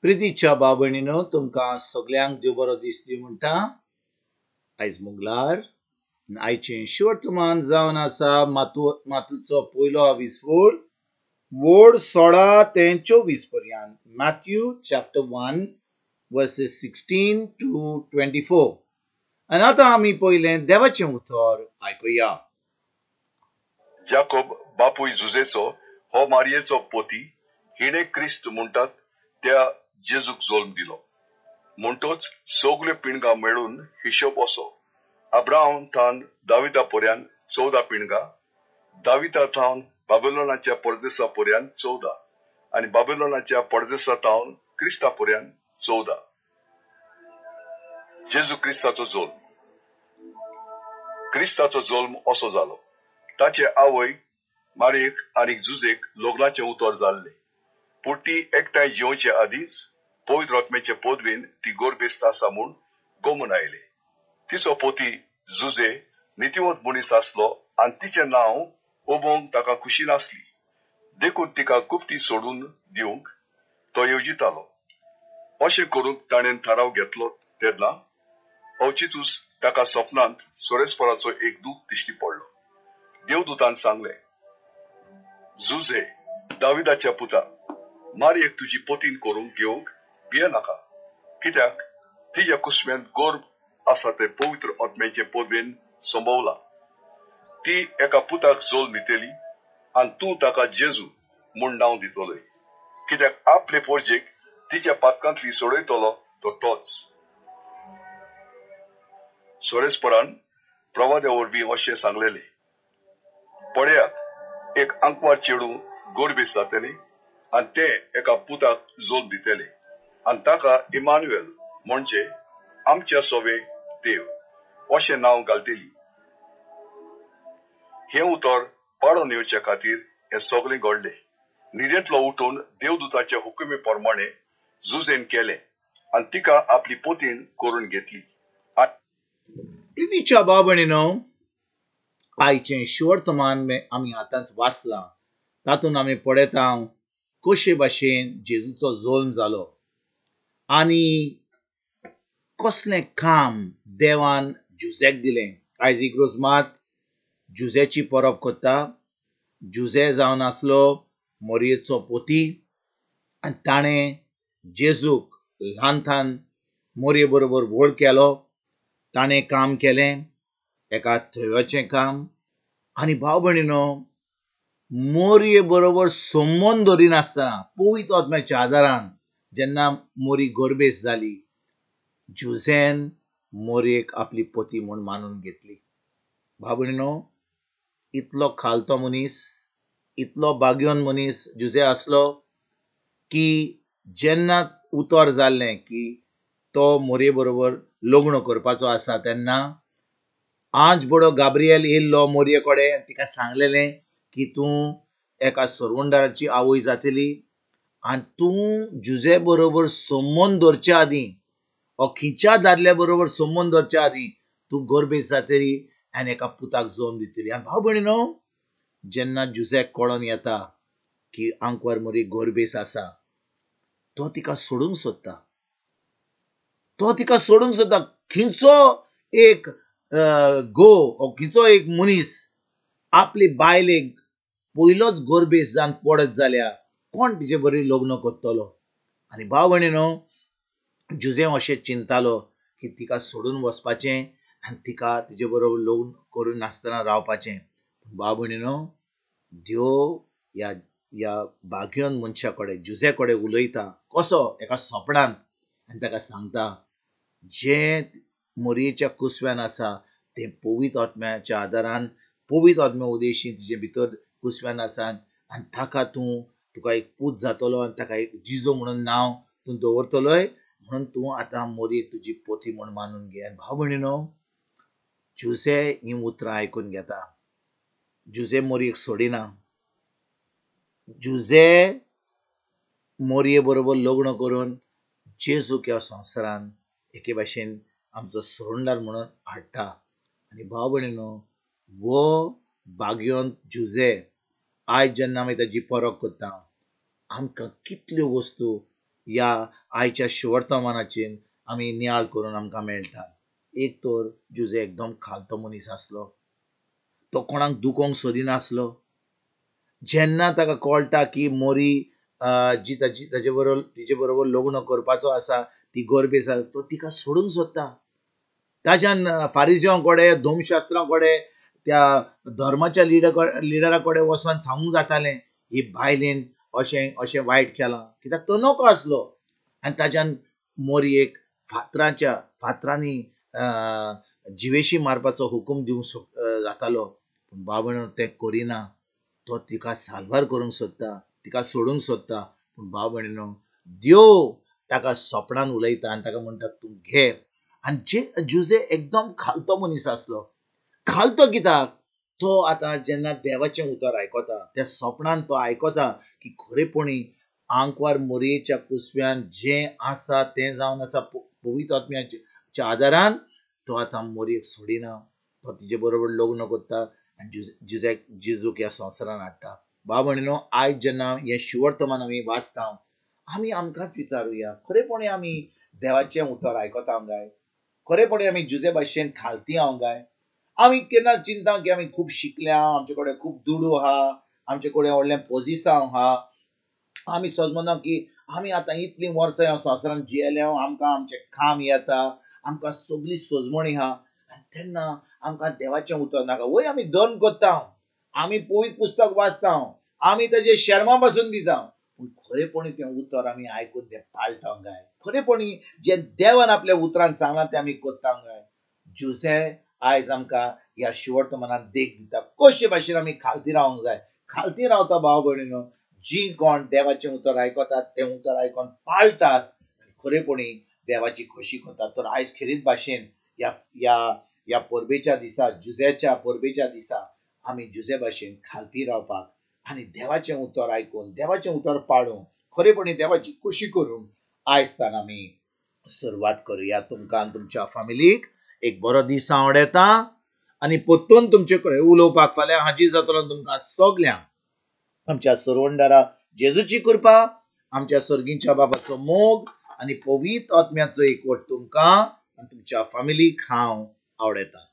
प्रितीच्या भाव भयणीनो, तुमकां सगल्यांक देव बरो दीस दिवं म्हणटा. आयज मुगलार आयचें शिवर्तमान जावन आसा मातूचो पयलो आविस्फोर वोड 16 ते 24 पर्यंत. Matthew chapter 1 verses 16 to 24. आनी आतां आमी पयलें देवाचें उतर आयकुया. जाकोब बापूय जुजेचो हो मारयेचो पोती, हिणे क्रिस्त म्हणटात त्या जेजूक जल्म दिलो. म्हणटोच सगल्यो पिणगां मेळून हिशोब असो: अब्राहम थावन दाविदा पर्यान 14 पिणगां, दाविदा थावन बाबेलोनाच्या परदेसा पर्यान 14 आनी बाबेलोनाच्या परदेसा थावन क्रिस्ता पर्यान 14. जेजू क्रिस्ताचो जल्म. क्रिस्ताचो जल्म असो जालो: ताचे आवय मारयेक आनी जुजेक लग्नाचें उतर जाल्लें, पूण ती एकठांय जेवचे आदींच पवित्र आत्म्याचे पदवेन ती गर्भेस्त आसा म्हूण गमून आयले. तिचो पोती जुजे नितिवंत मनीस आसलो आनी तिचें नांव उबोवंक ताका खुशी नासली, देखून तिका गुप्ती सोडून दिवंक तो येवजितालो. अशें करूंक ताणें थाराव घेतलो तेन्ना अवचितूच ताका सपनांत सोरेस्पराचो एक दूत दिश्टी पडलो. देवदूतान सांगलें, जुजे दाविदाच्या पुता, मारयेक तुजी पोतीन करूंक घेवंक भियेनाका, कित्याक तिज्या कुसम्यांत गर्भ आसा तें पवित्र आत्म्याचे पदवेन संभवला. ती एका पुताक जल्म दितली आनी तूं ताका जेजू म्हूण नांव दितलोय, कित्याक आपले पोरजेक तिच्या पातकांतली सोडयतलो तो तोच. सोरेस्परान प्रवाद्या वरवीं अशें सांगलेलें, पळयात, एक आंकवार चेडूं गर्भेस्त जातलें आनी तें एका पुताक जल्म दितलें आनी ताका इमानुएल म्हणजे आमच्या सोवे देव अशें नांव घालतली. हें उतर पाळोवन येवचे खातीर हें सगलें घडलें. न्हिदेंतलो उठून देवदूताच्या हुकुमे प्रमाणे जुजेन केलें आनी तिका आपली पोतीण करून घेतली. प्रितीच्या भाव भयणीनो, आयचें शिवर्तमान आमी आतांच वाचलां. तातूंत आमी पळयता कशे भाशेन जेजूचो जल्म जालो आनी कसलें काम देवान जुजेक दिलें. आयज इग्रोज मात जुजेची परब करता. जुजे जावन आसलो मोरयेचो पोती आनी ताणें जेजूक ल्हानथान मोरये बरोबर व्हड केलो. ताणें काम केलें, एका थेव्याचें काम. आनी भाव भयणीनो, मोरये बरोबर संबंद दवरिनासतना पवित्र आत्म्याच्या आदारान जेन्ना मोरी गर्भेस्त जाली, जुजेन मोरयेक आपली पोती म्हूण मानून घेतली. भाव भयणीनो, इतलो खालतो मनीस, इतलो बागयोन मनीस जुजे आसलो की जेन्ना उतर जाल्लें की तो मोरये बरोबर लग्न करपाचो आसा, तेन्ना आज बडो गाब्रिएल येयल्लो मोरये कडेन, तिका सांगलेलें की तूं एका सरवंडाराची आवय जातली आनी तूं जुजे बरोबर संबंद दवरच्या आदीं ओ खंयच्या दादल्या बरोबर संबंद दवरच्या आदीं तूं गर्भेस्त जातली आनी एका पुताक जल्म दितली. आनी भाव भयणीनो, जेन्ना जुजेक कळोन येता की आंकवार मोरी गर्भेस्त आसा, तो तिका सोडूंक सोदता. तो तिका सोडूंक सोदता. खंयचो एक घोव ओ खंयचो एक मनीस आपली बायलेक पयलोच गर्भेस्त जावन पडत जाल्यार कोण तिचे बरी लग्न करतलो? आनी भाव भयणीनो, जुजे अशें चिंतालो की तिका सोडून वचपाचें आनी तिका तिजे बरोबर लग्न करून नासतना रावपाचें. भाव भयणीनो, देव ह्या बागयोन मनशा कडेन, जुजे कडेन उलयता कसो एका सोपणांत आनी ताका सांगता, जें मोरयेच्या कुसव्यान आसा तें पवित्र आत्म्याच्या आदारान, पवित्र आत्म्या उदेशी तिजे भितर कुसव्यान आसा आनी ताका तूं, तुका एक पूत जातलो आनी ताका एक जिजो म्हणून नांव तूं दवरतलोय, म्हणून तूं आतां मोरयेक तुजी पोती म्हूण मानून घे. आनी भाव भयणीनो, जुजे हीं उतरां आयकून घेता. जुजे मोरयेक सोडिना. जुजे मोरये बरोबर लग्न करून जेजूक ह्या संवसारान एके भाशेन आमचो सोडणार म्हणून हाडटा. आनी भाव भयणीनो, हो बागयोन जुजे आयज जेन्ना आमी ताजी परब करता, आमकां कितल्यो वस्तू ह्या आयच्या शिवर्तमानाचेर आमी नियाळ करून आमकां मेळटा. एक तर जुजे एकदम खालतो मनीस आसलो, तो कोणाक दुखोवंक सोदिनासलो. जेन्ना ताका कळटा की मोरी जी ताजी ताजे बरोबर तिजे बरोबर लग्न करपाचो आसा, ती गर्भे आसा, तो तिका सोडूंक सोदता. ताज्यान फारिज्यां कडेन, धर्मशास्त्रां कडेन, त्या धर्माच्या लिडरा कडेन वचोन सांगूंक जातालें ही बायलेन अशें अशें वायट केलां, कित्याक तो नको आसलो. आनी ताज्यान मोरयेक फातरांनी जिवेशी मारपाचो हुकूम दिवंक जातालो. पूण बाबा तें करिना, तो तिका साल्वार करूंक सोदता, तिका सोडूंक सोदता. पूण भाव भयणीनो, देव ताका सपनान उलयता आनी ताका म्हणटा तूं घे. आनी जे जुजे एकदम खालतो मनीस आसलो. खालतो कित्याक? तो आतां जेन्ना देवाचें उतर आयकता, त्या सपनान तो आयकता की खरेपणी आंकवार मोरयेच्या कुसव्यान जें आसा तें जावन आसा पवित्र आत्म्याच्या आदारान, तो आतां मोरयेक सोडिना, तो तिजे बरोबर लग्न करता आनी जुजेक जेजूक ह्या संवसारान हाडटा. भाव भयणीनो, आयज जेन्ना हें शिवर्तमान आमी वाचता, आमी आमकांच विचारुया, खरेपणी आमी देवाचें उतर आयकता काय? खरेपणी आमी जुजे भाशेन खालती हांव काय? आमी केन्ना चिंता की आमी खूब शिकल्या, आमचे कडेन खूब दुडू आहा, आमचे कडेन व्हडलें पोजिसांव आहा, आमी समजना की आमी आतां इतलीं वर्सां ह्या संवसारान जियेल्या, आमकां आमचें काम येता, आमकां सगळी सजमणी आहा, आनी तेन्ना आमकां देवाचें उतर नाका. वय आमी धर्म करता, आमी पवित्र पुस्तक वाचता, आमी ताजे शर्मा पासून दिता, पूण खरेपणी तें उतर आमी आयकून तें पाळटा काय? खरेपणी जें देवान आपल्या उतरान सांगलां तें आमी करता काय? जुजे आयज आमकां ह्या शिवर्तमानान देख दिता कशे भाशेन आमी खालती रावंक जाय. खालती रावता भाव भयणीनो, जी कोण देवाचें उतर आयकतात तें उतर आयकून पाळटात, खरेपणी देवाची खोशी करतात. तर आयज खेरीत भाशेन ह्या ह्या ह्या परबेच्या दिसा, जुज्याच्या परबेच्या दिसा आमी जुजे भाशेन खालती रावपाक आनी देवाचें उतर आयकून देवाचें उतर पाळूंक, खरेपणी देवाची खोशी करूंक आयज आमी सुरवात करुया. तुमकां आनी तुमच्या फामिलीक एक बरो दीस हांव आवडयता आनी परतून तुमचे कडेन उलोवपाक फाल्यां हाजीर जातलो. तुमकां सगल्यांक आमच्या सरवंडारा जेजूची कृपा, आमच्या सर्गीच्या बाबाचो मोग आनी पवित्र आत्म्याचो एकवट तुमकां आनी तुमच्या फामिलीक हांव आवडयता.